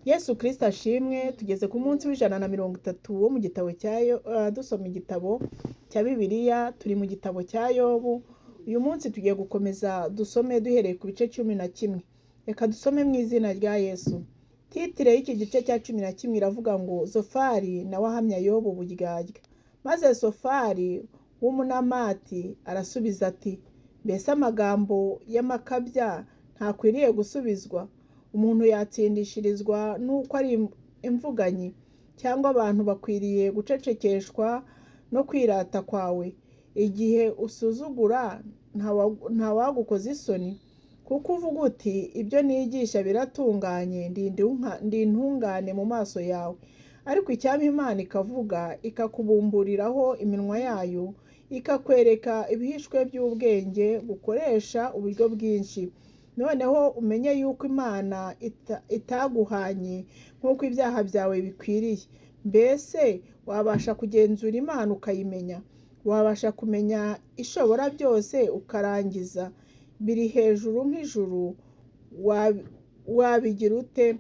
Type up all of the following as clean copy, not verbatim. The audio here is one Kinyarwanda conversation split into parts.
Yesu Kristo ashimwe. Tugeze ku munsi w'130 wo mu gitabo cya dusoma igitabo cya Bibiliya, turi mu gitabo cya Yobu. Uyu munsi tugiye gukomeza dusome duhereye ku bice 11. Reka dusome mu izina rya Yesu. Titire y'iki gice cya 11 iravuga ngo Zofari nawe ahamya Yobu uburyarya. Maze Zofari w'Umunamati arasubiza ati: mbese amagambo y'amakabya ntakwiriye gusubizwa? Umuntu yatsindishirizwa n'uko ari imvuganyi, cyangwa abantu bakwiriye gucecekeshwa no kwirata kwawe? Igihe usuzugura ntawagukoza isoni, kuko uvuga uti ibyo nigisha biratunganye, ndi intungane mu maso yawe. Ariko icyampa Imana ikavuga, ikakubumburiraho iminwa yayo, ikakwereka ibihishwe by'ubwenge bukoresha uburyo bwinshi. Noneho umenye yuko Imana itaguhanye nk'uko ibyaha byawe bikwiriye. Mbese wabasha kugenzura Imana ukayimenya? Wabasha kumenya ishobora byose ukarangiza? Biri hejuru nk'ijuru, wabigira ute?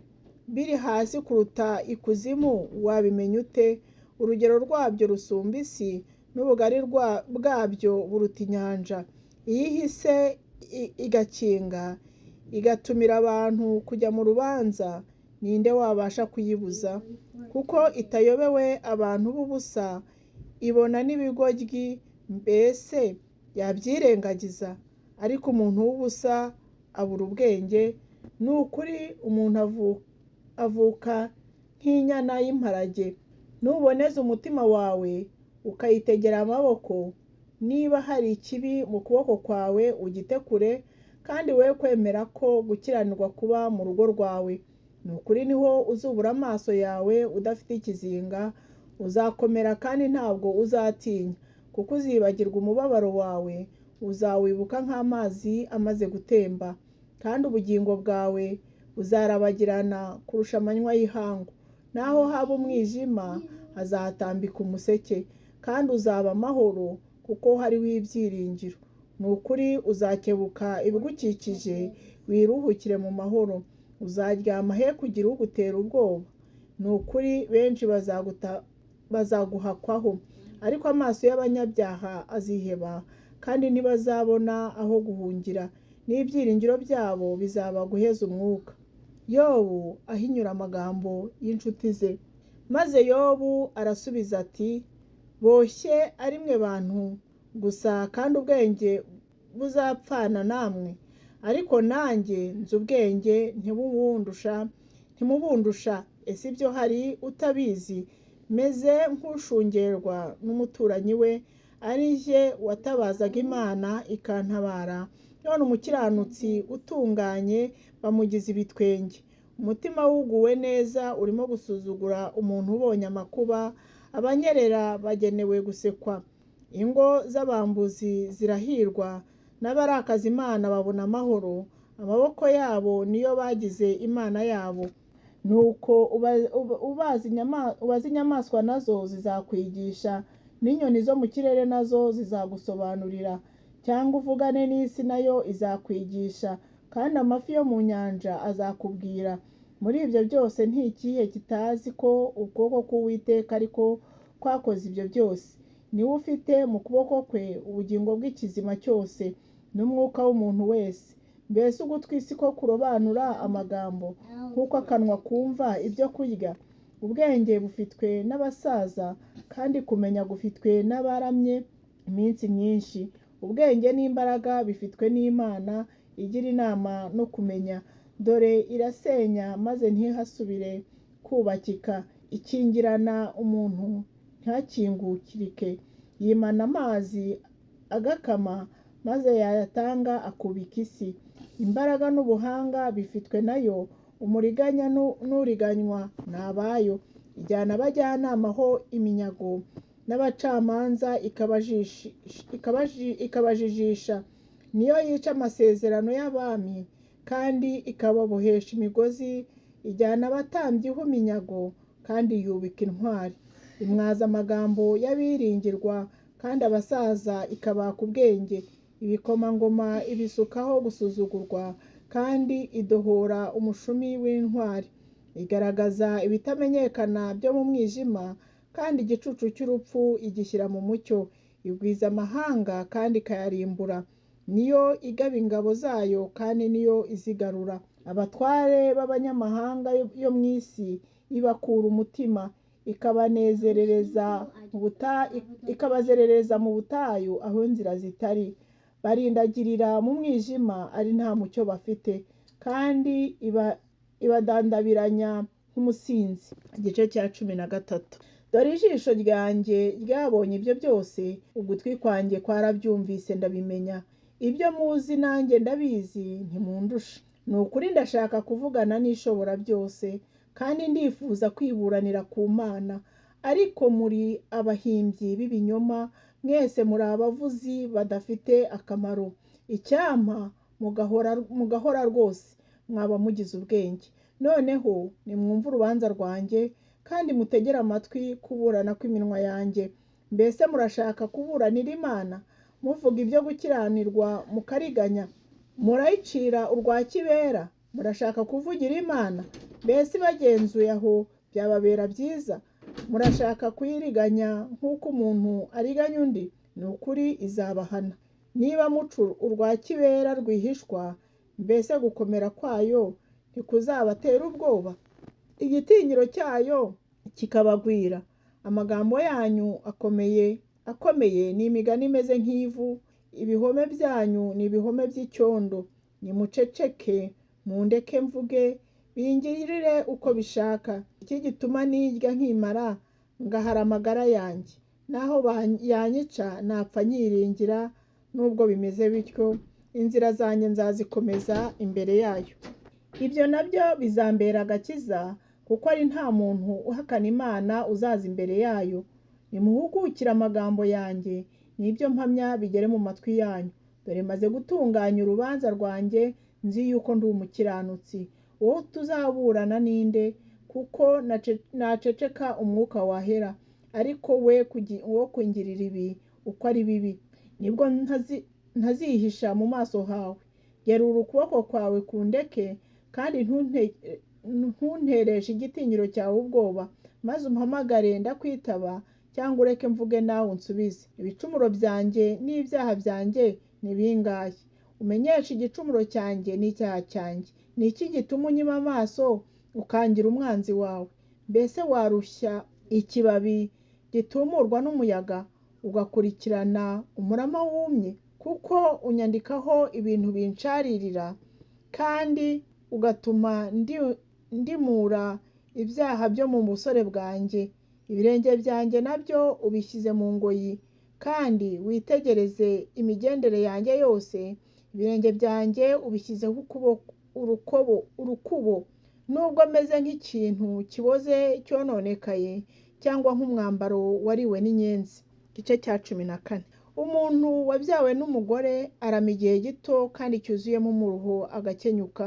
Biri hasi kuruta ikuzimu, wabimenya ute? Urugero rwabyo rusumba isi, n'ubugari bwabyo buruta inyanja. Iyo ihise igakinga, igatumira abantu kujya mu rubanza, ninde wabasha kuyibuza? Kuko itayobewe abantu b'ubusa, ibona n'ibigoryi, mbese yabyirengagiza? Ariko umuntu w'ubusa abura ubwenge. Ni ukuri umuntu avuka nk'inyana y'imparage. Nuboneza umutima wawe ukayitegera amaboko, niba hari ikibi mu kuboko kwawe ugite kure, kandi we kwemera ko gukiranirwa kuba mu rugo rwawe. Ni ukuri niho uzubura amaso yawe udafite ikizinga, uzakomera kandi ntabwo uzatinya, kuko uzibagirwa umubabaro wawe, uzawibuka nk'amazi amaze gutemba, kandi ubugingo bwawe buzarabagirana kurusha amanywa y'ihangu. Naho haba umwijima hazatambika umuseke, kandi uzaba amahoro kuko hariho ibyiringiro. Ni ukuri uzakebuka ibigukikije, wiruhukire mu mahoro. Uzaryama he kugira ugutera ubwoba? Ni ukuri benshi bazaguhakwaho, ariko amaso y'abanyabyaha aziheba, kandi ntibazabona aho guhungira, n'ibyiringiro byabo bizaba guheza umwuka. Yobu ahinyura amagambo y'inshuti ze. Maze Yobu arasubiza ati: boshye ari mwe bantu gusa, kandi ubwenge buzapfana namwe. Ariko nanjye nzi ubwenge ntimubundusha. Ese ibyo hari utabizi? Meze nk'ushungerwa n'umuturanyi we, ari jye watabazaga Imana ikantabara. None umukiranutsi utunganye bamugize ibitwenge. Umutima wuguwe neza urimo gusuzugura umuntu ubonye amakuba, abanyerera bagenewe gusekwa. Ingo z'abambuzi zirahirwa, n'abarakaza Imana babona amahoro. Amaboko yabo niyo bagize Imana yabo. Nuko ubaze inyamaswa nazo zizakwigisha, n'inyoni zo mu kirere nazo zizagusobanurira. Cyangwa uvugane n'isi nayo izakwigisha, kandi amafi yo mu nyanja azakubwira. Muri ibyo byose ntikihe kitazi ko ukuboko k'Uwiteka ariko kwakoze ibyo byose? Niwe ufite mu kuboko kwe ubugingo bw'ikizima cyose, n'umwuka w'umuntu wese. Mbese ugutwi si ko kurobanura amagambo, nk'uko akanwa kumva ibyo kurya? Ubwenge bufitwe n'abasaza, kandi kumenya gufitwe n'abaramye iminsi myinshi. Ubwenge n'imbaraga bifitwe n'Imana igira inama no kumenya. Dore irasenya maze ntihasubire kubakika, ikingirana umuntu ntakingukirike. Yimana amazi agakama, maze yayatanga akubika isi. Imbaraga n'ubuhanga bifitwe nayo, umuriganya n'uriganywa ni abayo. Ijyana abajyanama ho iminyago, n'abacamanza ikabajijisha. Niyo yica amasezerano y'abami, kandi ikababohesha imigozi. Ijyana abatambyi ho iminyago, kandi yubika intwari. Imwaza amagambo y'abiringirwa, kandi abasaza ikabaka ubwenge. Ibikomangoma ibisukaho gusuzugurwa, kandi idohora umushumi w'intwari. Igaragaza ibitamenyekana byo mu mwijima, kandi igicucu cy'urupfu igishyira mu mucyo. Igwiza amahanga kandi ikayarimbura. Niyo igaba ingabo zayo kandi niyo izigarura. Abatware b'abanyamahanga yo mu isi ibakura umutima, ikabazerereza mu butayu aho inzira zitari. Barindagirira mu mwijima ari nta mucyo bafite, kandi ibadandabiranya nk'umusinzi. Igice cya 13. Dore ijisho ryanjye ryabonye ibyo byose, ugutwi kwanjye kwarabyumvise ndabimenya. Ibyo muzi nanjye ndabizi, ntimundusha. Ni ukuri ndashaka kuvugana n'Ishobora byose, kandi ndifuza kwiburanira ku Mana. Ariko muri abahimbyi b'ibinyoma, mwese muri abavuzi badafite akamaro. Icyampa mugahora rwose, mwaba mugize ubwenge. Noneho nimwumve urubanza rwanjye, kandi mutegere amatwi kuburana kw'iminwa yanjye. Mbese murashaka kuburanira Imana? Muvuga ibyo gukiranirwa mukariganya? Murayicira urwa kibera? Murashaka kuvugira Imana? Mbese ibagenzuye aho byababera byiza? Murashaka kuyiriganya nk'uko umuntu ariganya undi? Ni ukuri izabahana. Niba muca urwa kibera rwihishwa, mbese gukomera kwayo ntikuzabatera ubwoba? Igitinyiro cyayo kikabagwira. Amagambo yanyu akomeye ni imigani imeze nk'ivu, ibihome byanyu ni ibihome by'icyondo. Nimuceceke mundeke mvuge, bingirire uko bishaka. Iki gituma nirya nkimara, ngahara amagara yanjye. Naho yanyica napfa nyiringira, nubwo bimeze bityo, inzira zanjye nzazikomeza imbere yayo. Ibyo nabyo bizambera agakiza, kuko ari nta muntu uhakana Imana uzaza imbere yayo. Nimuhugukire amagambo yanjye, n'ibyo mpamya bigere mu matwi yanyu. Dore maze gutunganya urubanza rwanjye, nzi yuko ndi umukiranutsi. Uwo tuzaburana ninde? Kuko naceceka umwuka wahera. Ariko we wo kungirira ibi uko ari bibi, nibwo ntazihisha mu maso hawe. Gerura ukuboko kwawe kundeke, kandi ntuntereshe igitinyiro cyawe ubwoba. Maze umpamagare ndakwitaba, cyangwa ureke mvuge nawe unsubize. Ibicumuro byanjye n'ibyaha byanjye ni bingahe? Umenyeshe igicumuro cyanjye n'icyaha cyanjye. Ni iki gituma unyima amaso, ukangira umwanzi wawe? Mbese warushya ikibabi gitumurwa n'umuyaga, ugakurikirana umurama wumye? Kuko unyandikaho ibintu binsharirira, kandi ugatuma ndimura ibyaha byo mu busore bwanjye. Ibirenge byanjye nabyo ubishyize mu ngoyi, kandi witegereze imigendere yanjye yose. Ibirenge byanjye ubishyizeho urukubo. Nubwo meze nk'ikintu kiboze cyononekaye, cyangwa nk'umwambaro wariwe n'inyenzi. Igice cya 14. Umuntu wabyawe n'umugore arama igihe gito kandi cyuzuyemo umuruho agakenyuka.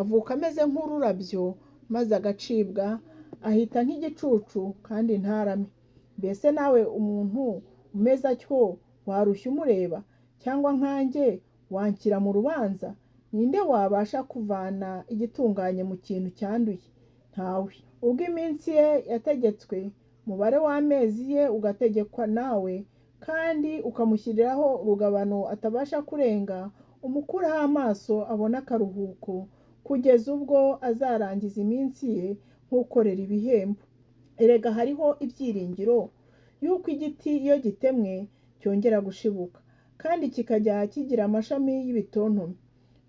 Avuka ameze nk'ururabyo maze agacibwa, ahita nk'igicucu kandi ntarame. Mbese nawe umuntu umeze atyo warushya umureba? Cyangwa nkanjye wanshyira mu rubanza? Ninde wabasha kuvana igitunganye mu kintu cyanduye? Ntawe. Ubwo iminsi ye yategetswe, umubare w'amezi ye ugategekwa nawe, kandi ukamushyiriraho urugabano atabasha kurenga, umukuraho amaso abone akaruhuko, kugeza ubwo azarangiza iminsi ye nk'ukorera ibihembo. Erega hariho ibyiringiro y'uko igiti iyo gitemwe cyongera gushibuka, kandi kikajya kigira amashami y'ibitontome.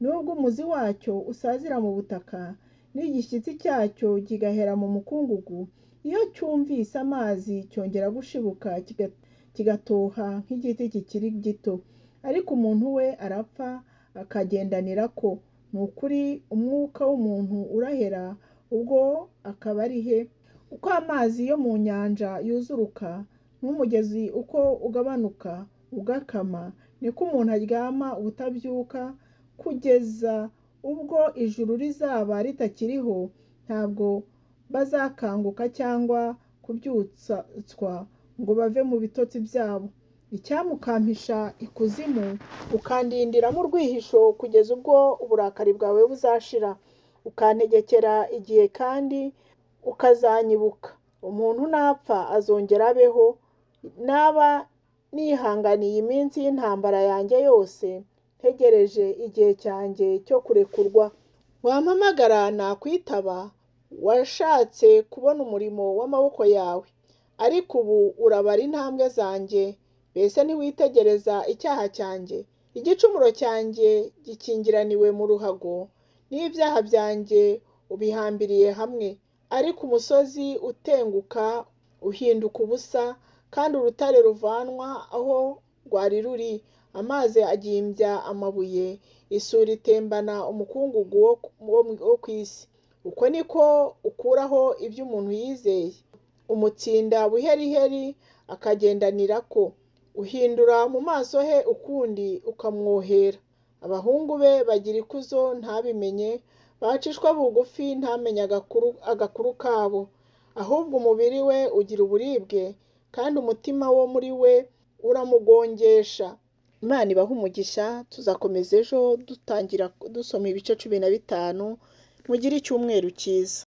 Nubwo umuzi wacyo usazira mu butaka, n'igishyitsi cyacyo kigahera mu mukungugu, iyo cyumvise amazi cyongera gushibuka kigatoha nk'igiti kikiri gito. Ariko umuntu we arapfa akagendanira ko. Ni ukuri umwuka w'umuntu urahera, ubwo akaba ari he? Uko amazi yo mu nyanja yuzuruka, n'umugezi uko ugabanuka ugakama, niko umuntu aryama ubutabyuka, kugeza ubwo ijuru rizaba ritakiriho. Ntabwo bazakanguka cyangwa kubyutswa ngo bave mu bitotsi byabo. Icyamukampisha ikuzimu, ukandindiramo urwihisho kugeza ubwo uburakari bwawe buzashira. Ukantegekera igihe kandi ukazanyibuka. Umuntu napfa azongera abeho, naba nihanganiye iminsi y'intambara yanjye yose, ntegereje igihe cyanjye cyo kurekurwa. Wampamagara nakwitaba, washatse kubona umurimo w'amaboko yawe. Ariko ubu urabara intambwe zanjye, mbese ntiwitegereza icyaha cyanjye? Igicumuro cyanjye gikingiraniwe mu ruhago, n'ibyaha byanjye ubihambiriye hamwe. Ariko umusozi utenguka uhinduka ubusa, kandi urutare ruvanwa aho rwari ruri, amazi agimbya amabuye, isuri itembana umukungugu wo ku isi. Uko niko ukuraho ibyo umuntu yizeye, umutsinda buheriheri akagendanira ko. Uhindura mu maso he ukundi ukamwohera. Abahungu be bagira ikuzo ntabimenye, bacishwa bugufi ntamenye agakuru kabo. Ahubwo umubiri we ugira uburibwe, kandi umutima wo muri we uramugongesha. Imana ibahe umugisha, tuzakomeza ejo dutangira dusoma ibice 15, mugire icyumweru cyiza.